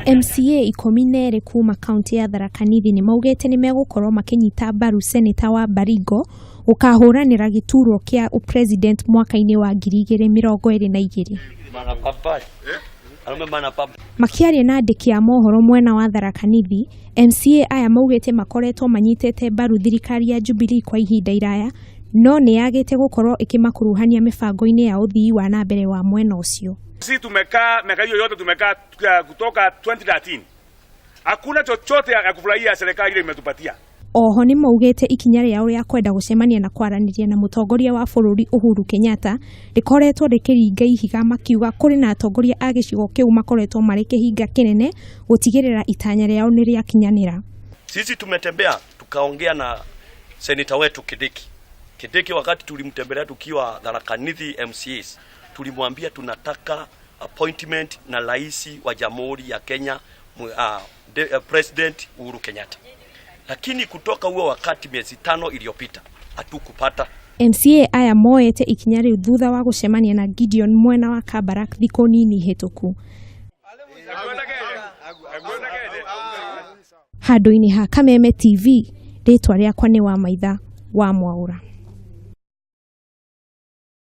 MCA 12 kuma kaunti ya Tharaka Nithi nĩ maugĩte nĩ megũkorwo makĩnyita mbaru seneta wa Baringo gũkahũranĩra gĩturwa kĩa ũpresident mwaka-inĩ wa 2022. Makĩaria na andĩki a mohoro mwena wa Tharaka Nithi, MCA aya maugĩte makoretwo manyitĩte mbaru thirikari ya Jubilee kwa ihinda iraya no nĩ yagĩte gũkorwo ĩkĩmakuruhania mĩbango-inĩ ya ũthii wa na mbere wa mwena ũcio. Sisi tumekaa miaka hiyo yote tumekaa kutoka 2013. Hakuna chochote ya kufurahia serikali ile imetupatia. Oho nĩ maugĩte ikinya rĩao rĩa kwenda gũcemania na kwaranĩria na mũtongoria wa bũrũri Uhuru Kenyatta rĩkoretwo rĩkĩringa ihiga makiuga kũrĩ na atongoria a gĩcigo kĩu makoretwo marĩ kĩhinga kĩnene gũtigĩrĩra itanya rĩao nĩ rĩakinyanĩra. Sisi tumetembea tukaongea na seneta wetu Kindiki. Kindiki wakati tulimtembelea tukiwa Tharaka Nithi MCAs, tulimwambia tunataka appointment na rais wa Jamhuri ya Kenya President Uhuru Kenyatta. Lakini kutoka huo wakati miezi 5 iliyopita hatukupata. MCA aya moete ikinya rĩu thutha wa gũcemania na Gideon mwena wa Kabarak thikũ nini hĩtũku. Handũ-inĩ ha Kameme TV, rĩtwa rĩakwa nĩ Wamaitha wa Mwaũra.